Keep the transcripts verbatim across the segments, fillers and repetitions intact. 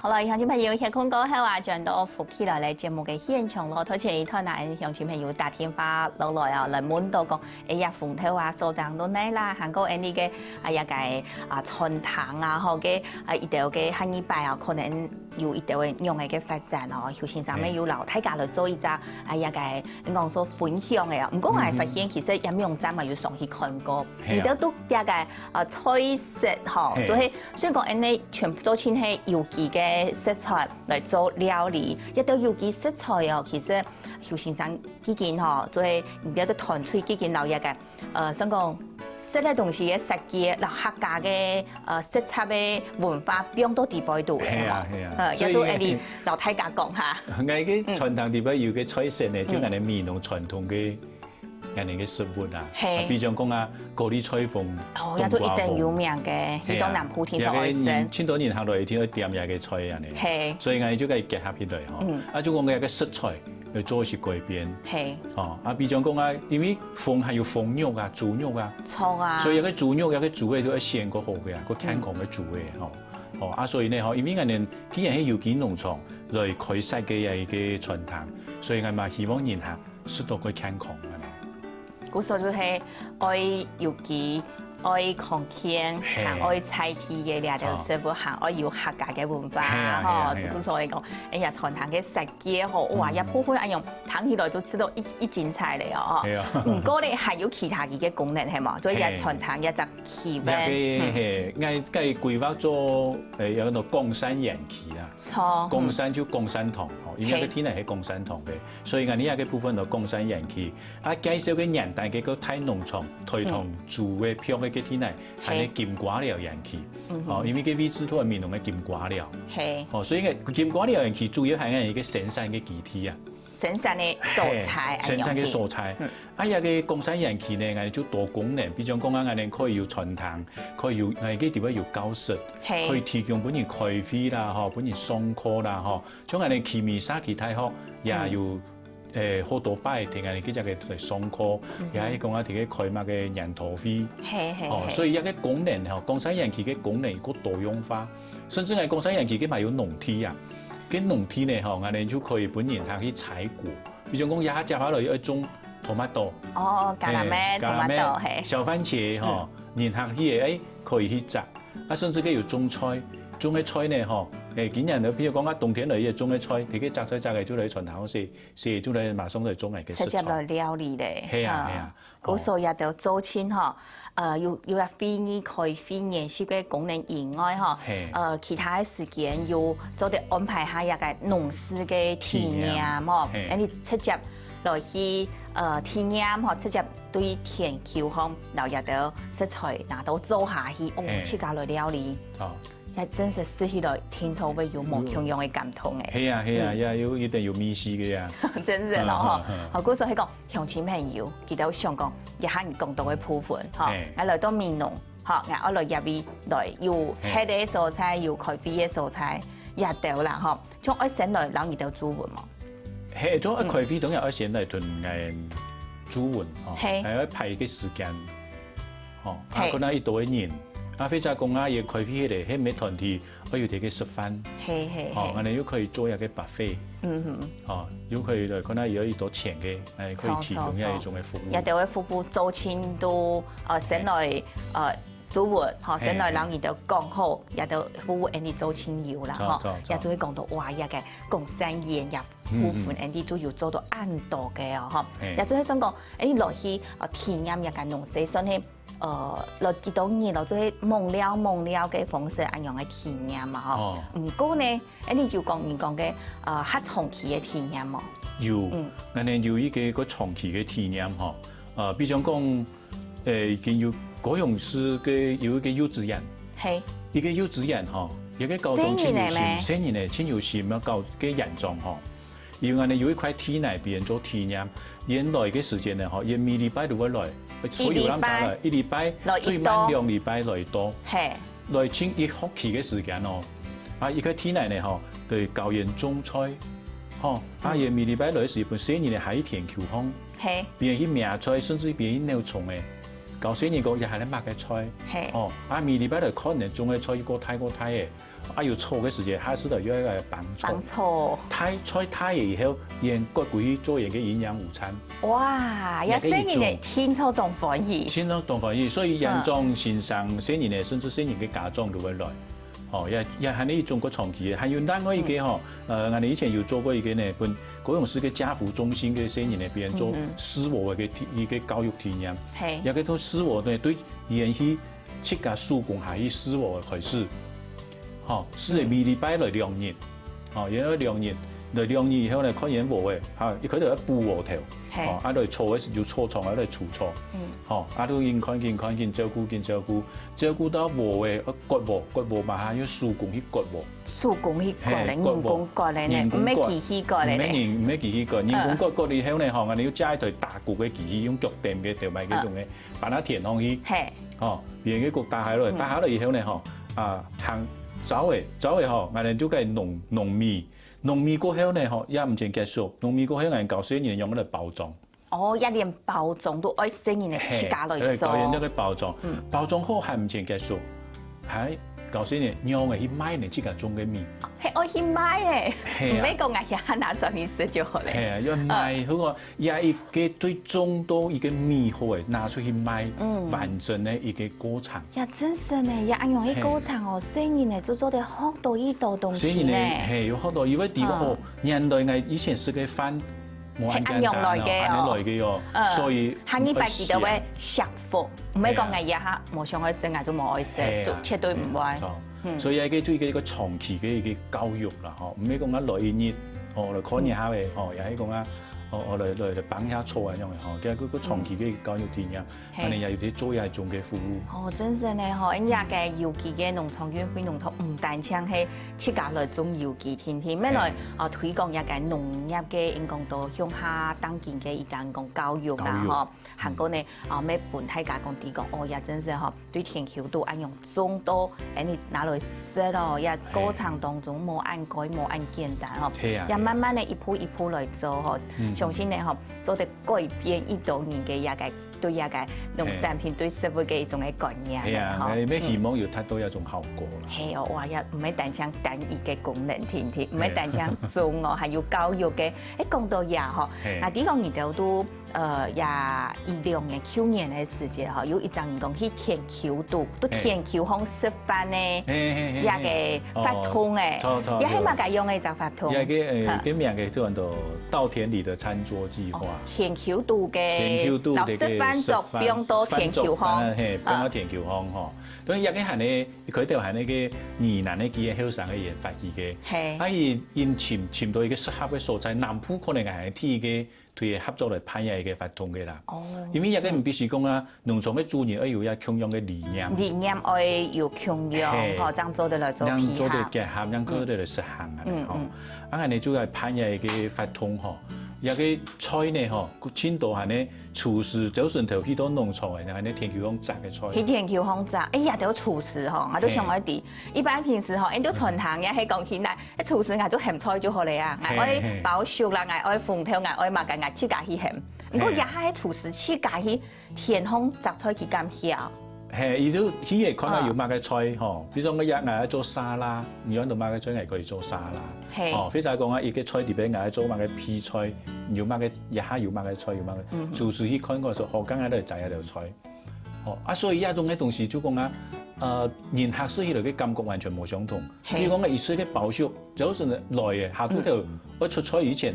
來，鄉親朋友，歇睏過後啊，轉到福氣來了節目个現場咯。頭前一段啊，鄉親朋友打電話落來啊，來問到講，哎呀，紅豆啊，收成到哪啦，還過恁呢个，哎呀，个啊，餐廳啊，吼，个啊，一兜个下二擺啊，可能有一兜个樣个个發展哦。邱先生，嘿。有摎大家來做一隻，哎呀，个，你講說分享个哦。毋過𠊎發現，嗯哼。其實也網站嘛有上去看過，嘿啊。你兜都大概啊，菜色吼，嘿。都係 所以講，恁呢全部都盡係有機个食材來做料理。這兜有機食材哦，其實邱先生既經吼，就係你兜个團隊既經摎這个，呃，算講食个東西个設計，摎客家个，呃，食材个文化放到底背肚个吼。係啊，係啊。呃，所以也都愛你摎大家講下。𠊎个餐廳底背有个菜色呢，就嗯。𠊎等美濃傳統个 恁呢个食物啊。嘿。啊，比如講啊，高麗菜封哦，冬瓜封。也就一等有名个，係啊，去到南部天就愛食。也个人，盡多人客來一定愛點這个菜恁呢。嘿。所以𠊎就共佢結合起來吼。嗯。啊，就講這个食材要做一些改變。嘿。哦，啊，比如講啊，因為封還有封肉啊、豬肉啊。著啊。所以這个豬肉、這个豬肉都愛選較好个啊，較健康个豬肉吼。嗯。哦，啊，所以呢吼，因為𠊎等既然係有機農場來開設个一个餐廳，所以𠊎嘛希望人客 食到較健康恁呢。故所就係愛有機、愛康健，嘿。還愛在地个這兜食物，哦。還愛有客家个文化，係啊，吼，係啊，係啊。就故所來講，哎呀，餐廳个設計吼，哇，嗯。這部分恁樣，聽起來就食到一，一精彩了哦。係啊。毋過咧，還有其他个功能係無？所以這，嘿。餐廳這隻區域，這个，嗯。嘿，𠊎，𠊎規劃做，呃，有个廣善園區啦。著，廣善就廣善堂，吼，因為這个地泥係廣善堂个。嗯。嘿。 所以𠊎等這个部分就廣善園區，啊，介紹个原代个該大農場，台糖，嗯。做个標个該地泥，喊做金瓜寮園區。嗯哼。哦，因為該位置都係美濃个金瓜寮。嘿。哦，所以該金瓜寮園區主要還係一个生產个基地啊。生產个所在，嘿，生產个所在。恁樣。嗯。啊，這个廣善園區呢，𠊎等就多功能，比如講啊，𠊎等可以有餐廳，可以有，𠊎个地方有教室，嘿。可以提供分人開會啦，吼，分人上課啦，吼。 像𠊎等旗尾社區大學也有，嗯。呃，好多擺聽𠊎等這隻个來上課，嗯哼。也係講啊，這个開幕个研討會。嘿，嘿，哦，嘿。所以這个功能吼，廣善園區个功能過多樣化，甚至𠊎廣善園區个嘛有農地啊，該農地呢吼，𠊎等就可以分人客去採果。比如講，這下接下來愛種tomato，哦，橄欖，嘿，橄欖，tomato，嘿。小番茄吼，嗯。人客去个，哎，可以去摘。 啊，甚至佢有種菜，種个菜呢，吼，誒，今年呢，譬如講啊，冬天來个種个菜，佢个摘菜摘个就來傳統个，所以就來馬上來種个食材。直接來料理咧，係啊，哈。係啊。故所也都做盡吼，呃，有，有啊，會議開會研習个功能以外吼，係。呃，其他个時間有做得安排下這个農事个體驗吼，體驗，係。恁樣直接來去，呃，體驗吼，直接對田坵項，然後也都食材拿到灶下去，哦，係。自家來料理。哦。 也真實食起來，聽著會有無共樣个感動誒。係啊，係啊，嗯。也有一點有味緒个呀。真實咯，吼。嗯，嗯，嗯。好，故所係講，鄉親朋友，佢兜想講，這下你講到个部分，吼，嘿。𠊎來到美濃，吼，𠊎愛來這位來，有歇个所在，有開會个所在，也都啦，吼。像愛先來摎你兜注文無？嘿，就愛開會，當然愛先來同𠊎注文，吼，嘿。還愛排一個時間。 吼，啊，嘿。可能一多个人，啊，或者講啊，也開會个，係毋係團體，愛有一個食飯，嘿，嘿，吼，嘿。恁樣又可以做一個buffet，嗯哼。吼，又可以來看啊，有一多錢个，哎，可以提供這一種个服務。著，著。也就會服務周青都，呃，先來，嘿。呃，注文，吼，嘿，先來摎你兜講好，嘿。也就服務恁樣周青有啦，著，吼，著，著。也就會講到，哇，這個廣善園也部分，嗯，嗯。恁樣就有做到恁多个哦，吼。嘿。也就係想講，哎，落去，呃，體驗這個農事，算係 呃，來幾多日咯，就係罔尞罔尞个方式恁樣个體驗嘛，吼。哦。毋過呢，哎，你有講人講个，呃，較長期个體驗無？有，嗯。𠊎等有一個个長期个體驗吼，呃，比如講，呃，已經有高雄市个有一個幼稚園，嘿。一個幼稚園吼，一個高中盡有心，細人个咩？細人个盡有心要搞个園長吼。 因為𠊎等有一塊地泥分佢做體驗，佢來个時間呢，吼，佢每禮拜都會來，坐遊覽車來，一禮拜來一到。最慢兩禮拜來一到。嘿。來盡一學期个時間哦。啊，一塊地泥呢，吼，對，教佢種菜，吼，啊，嗯。佢每禮拜來个時，分細人呢，下去田坵項，嘿。分佢去摸菜，甚至分佢去扭蟲个。教細人講這下係麼个菜，係。哦，啊，每禮拜來看呢，種个菜又過大過大个，啊，有草个時節，下次來又愛來幫草。幫草。大，菜大个以後，佢割歸去做佢个營養午餐。哇，這細人仔聽著當歡喜。聽著當歡喜，所以園長先生、細人仔，甚至細人个家長都會來。 哦，也，也還有一種較長期个，還有另外一個吼，呃，𠊎等以前有做過一個呢，分高雄市个家扶中心个細人仔，分佢做試禾个體，一個教育體驗。係。這個做試禾呢，對佢等去自家手工下去試禾个開始。吼，試个每禮拜來兩日，吼，然後兩日，來兩日以後呢，看佢禾个，哈，一開頭愛補禾頭，係。吼，啊，來鋤个時就鋤場，啊，來除草，嗯。吼，啊，都緊看緊看緊照顧緊照顧， 照顧到禾仔，呃，割禾，割禾嘛，還要手工去割禾。手工去割咧，嘿，割禾。人工割咧呢，人工割。毋係機器割咧呢。毋係人，毋係機器割，人工割，嗯。割了以後呢，吼，𠊎等又借一台打穀个機器，用腳蹬个，就買該種个，嗯。把它填上去。嘿。吼，別人个穀打下來，嗯。打下來以後呢，吼，啊，行，朝仔，朝仔吼，𠊎等就該弄，弄米，弄米過後呢，吼，也毋曾結束，弄米過後，𠊎等教細人用來包裝。 哦，也連包裝都愛細人仔自家來做。嘿，嘿，教佢等个包裝。嗯。包裝好還毋曾結束，還教細人仔仰仔去賣呢自家種个米。係愛去賣欸，係啊。毋係講𠊎這下拿轉去食就好咧。係啊，要賣，嗯。好啊，也一個對種到一個米好欸，拿出去賣，嗯。完整个一個過程。也真實呢，也恁樣个過程哦，嘿。細人仔就做得學到一道東西呢。細人仔，嘿，有學到，因為知講，嗯。哦，原來𠊎以前食个飯， 無恁簡單哦，係恁樣來个哦。恁樣來个哦。嗯。所以下一擺佢就會克服，毋係講，係啊。哎呀，無想愛食，𠊎就無愛食，係啊，就絕對毋會。係啊，著。嗯。所以這個就一個，一個長期个一個教育啦，吼，毋係講啊來一日，吼，來看一下个，嗯。吼，也係講啊，哦，哦，來，來，來幫一下手啊，恁樣个，吼，這個，個長期个一個教育體驗。嗯。 係。恁樣也有在做這種个服務。哦，真實呢吼，𠊎等个有機个農場、永續農場，毋單淨係自家來種有機，定定，乜來，係。哦，推廣這個農業个，應該講到鄉下當今个一個講教育啦，教育。吼。嗯。還過呢，哦，乜分大家講知講，哦，也真實吼，對田坵肚恁樣種到，哎，你拿來食哦，這過程當中，係。無恁該，無恁簡單吼。係啊，也慢慢个一步一步來做吼，係啊。嗯。相信呢吼，做得改變一兜人个這個 對這個農產品、嘿。對食物个一種个觀念，係啊，吼。哎，乜希望有達到這種效果啦。嗯。係哦，哇，也毋係單淨單一个功能，定定，毋係單淨種哦，係啊。還有教育个。哎，講到這吼，係。啊，知講你兜都，呃，也一兩年、舊年个時節吼，有一隻人講去田坵肚，都係。田坵項食飯呢，係，係，係，這個活動欸，哦，著，著，也係麼个樣个一隻活動？這個，呃，哈。个名个叫做稻田裡的餐桌計畫。哦， 田坵肚个，田坵肚个，摎食飯桌放到田坵項。食飯桌，嘿，放到田坵項吼。啊。所以這個還係，一開頭還係个宜蘭个幾個後生个人發起个。嘿。啊，佢，佢尋，尋到一個適合个所在，南部可能還係第一個對合作來辦這個活動个啦。哦。因為這個毋必須講啊， 農場个主人愛有這共樣个理念。理念愛有共樣，嘿。吼，正做得來做配合。正做得結合，正做得來實行啊，嗯，吼。嗯。啊，恁樣就來辦這個活動吼，這個菜呢吼，盡多恁樣廚師朝晨頭去到農場个，恁樣田坵項摘个菜。去田坵項摘，哎呀，都廚師吼，𠊎都想愛知，嘿。一般平時吼，𠊎都餐廳也係講起來，哎，廚師𠊎就鹹菜就好了啊，𠊎愛，嘿，嘿。包粟啦，𠊎愛紅豆，𠊎愛麼个，𠊎自家去鹹。毋過，嘿。這下廚師自家去 田項摘菜佢敢曉？嘿，佢就，佢會看下有麼个菜吼，哦。比如講𠊎，𠊎愛做沙拉，你看到麼个菜𠊎可以做沙拉。嘿。哦，或者講啊，一個菜裡背𠊎愛做麼个配菜，有麼个，這下有麼个菜，有麼个，嗯。就是去看看說，好，剛剛來摘這條菜。哦，啊，所以這種个東西就講啊，呃，人客食起來个感覺完全無相同。 嘿。比如講，佢食个包粟，朝晨來个，下晝頭，嗯。愛出菜以前，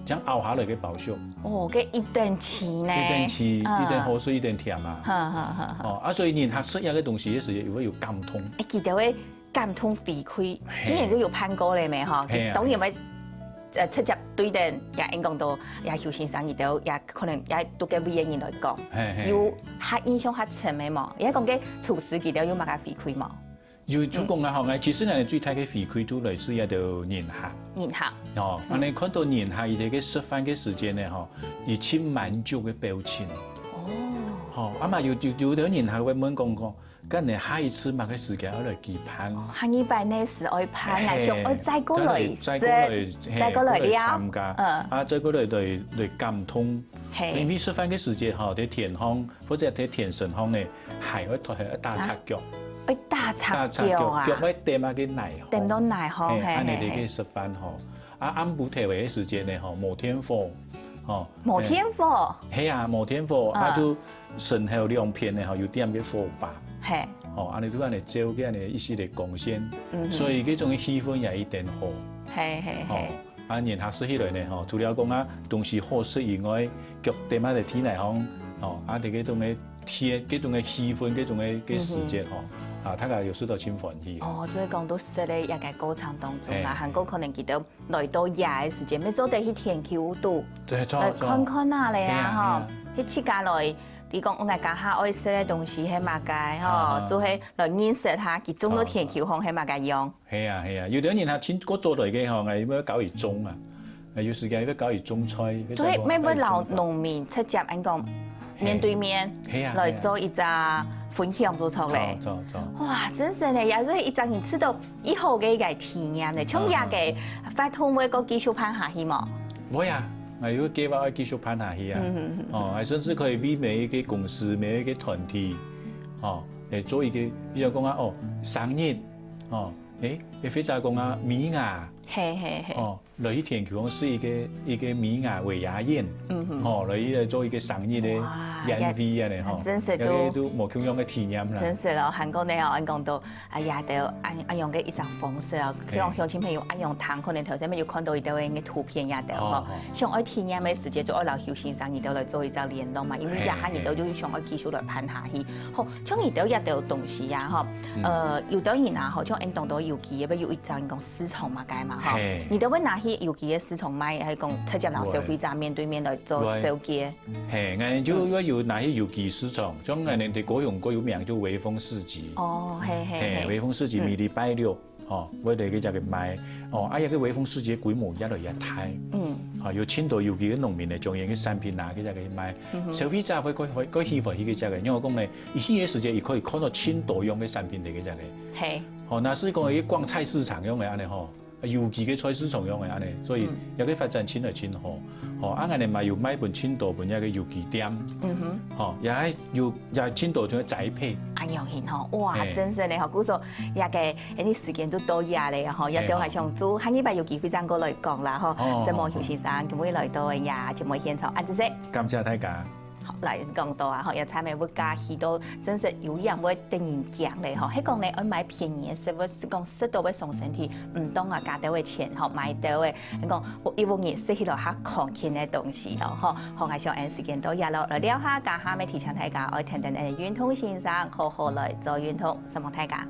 正拗下來个包粟。哦，該一等鮮呢。一等鮮，啊。一等好食，一等甜啊。哈，哈，哈，哈。哦，啊，所以人客食這個東西个時節，也會有感動。哎，記得會感動回饋，嘿。今年都有辦過了沒？哈，嘿啊。當然會，呃，直接對等，也應講到，也邱先生，佢兜也可能也都跟別人來講，嘿，嘿。有較印象較深个無？也講个廚師佢兜有麼个回饋無？ 有，就講啊，吼，𠊎其實𠊎最大个回饋就來自這兜人客。人客。哦，嗯。恁樣看到人客佢兜个食飯个時間呢，吼，佢盡滿足个表情。哦。吼，啊嘛有有有兜人還會問講講，該你下一次麼个時間愛來舉辦？下二擺呢係愛辦，𠊎想愛再過來食，再過來，再過來尞，參加，嗯，啊再過來來來感動，因為食飯个時節吼，在天上或者在天身上呢，還愛拖還愛打赤腳，愛打赤腳啊，腳愛踮啊个泥，踮到泥吼，嘿，恁呢个食飯吼。 啊暗晡頭个時間呢吼，無電火，吼，無電火，係啊，無電火，啊就身後兩片呢吼，有點个火把，係，吼，恁呢就恁呢照个恁呢一息个光線，所以這種个氣氛也一定好，係係係，啊人客食起來呢吼，除了講啊東西好食以外，腳踮啊在地泥項，吼，啊在這種个天，這種个氣氛，這種个个時節吼，啊大家有食到盡歡喜。哦，所以講到食个這個過程當中啊，還過可能記得 來到這个時間，乜做得去田坵肚，對，做，來看看啊咧啊吼，去自家來，比如講𠊎家下愛食个東西係麼个吼，就係來認識下，佢種个田坵項係麼个樣。係啊係啊，有兜人佢盡過早來个吼，𠊎有無搞佢種啊？有時間愛搞佢種菜，對，乜會摎農民直接恁講面對面，係啊，來做一隻分享做出來。做做做。哇，真係呢，也係一隻人食到 以後个一個體驗呢，像這個活動會過繼續辦下去無？會啊，𠊎有計畫愛繼續辦下去啊。哦，還甚至可以為每一個公司、每一個團體，哦，誒，做一個，比如講啊，哦，生日，哦，誒，誒，或者講啊，尾牙，係係係，哦，來去田坵食一個一個尾牙尾牙宴，哦，來去做一個生日个宴會恁呢吼，真實都無共樣个體驗啦。真實哦，還過呢哦，恁講到 啊，這兜恁恁樣个一隻方式哦，希望鄉親朋友恁樣聽，可能頭先有看到佢兜个圖片這兜吼，想愛體驗个時節，就愛摎邱先生佢兜來做一隻聯絡嘛，因為這下佢兜就想愛繼續來辦下去。好，像佢兜這兜東西啊吼，呃，有兜人啊吼，像𠊎等都有機會有一張講市場嘛，該嘛吼，你兜會拿去有機个市場賣，還係講直接摎消費者面對面來做銷售？ 嘿，𠊎等就會有拿去有機市場，像𠊎等在高雄較有名就微風市集。哦，嘿嘿嘿，微風市集每禮拜六，吼，會在該隻个賣。哦，啊，這個微風市集規模越來越大。嗯，啊，有盡多有機个農民呢，將佢个產品拿去該隻个賣，消費者會較會較喜歡去該隻个，因為講呢，佢去个時節，佢可以看到盡多樣个產品在該隻个。嘿，哦，若係講佢逛菜市場樣个恁呢吼， 有機个菜市場樣个恁呢，所以這個發展盡來盡好。吼，啊，𠊎等嘛有賣分盡多分這個有機店，吼，也有也盡多種个栽培。恁樣形吼，哇，真實呢吼，故所這個，誒，你時間都到這咧吼，也對𠊎想做，下禮拜有機會正過來講啦吼，承蒙邱先生今晡日來到這節目現場，恁仔細。感謝大家。 好，來講到啊，吼，這餐个物價去到真實有影會得人驚咧吼。係講呢，愛買便宜个食物，係講食到會傷身體，毋當啊，加兜个錢吼，買兜个，你講一屋人食起來較康健个東西咯吼。好，𠊎想𠊎時間到這咯，來尞下，加下乜提醒大家，愛跈等𠊎運動先生，好好來做運動，承蒙大家。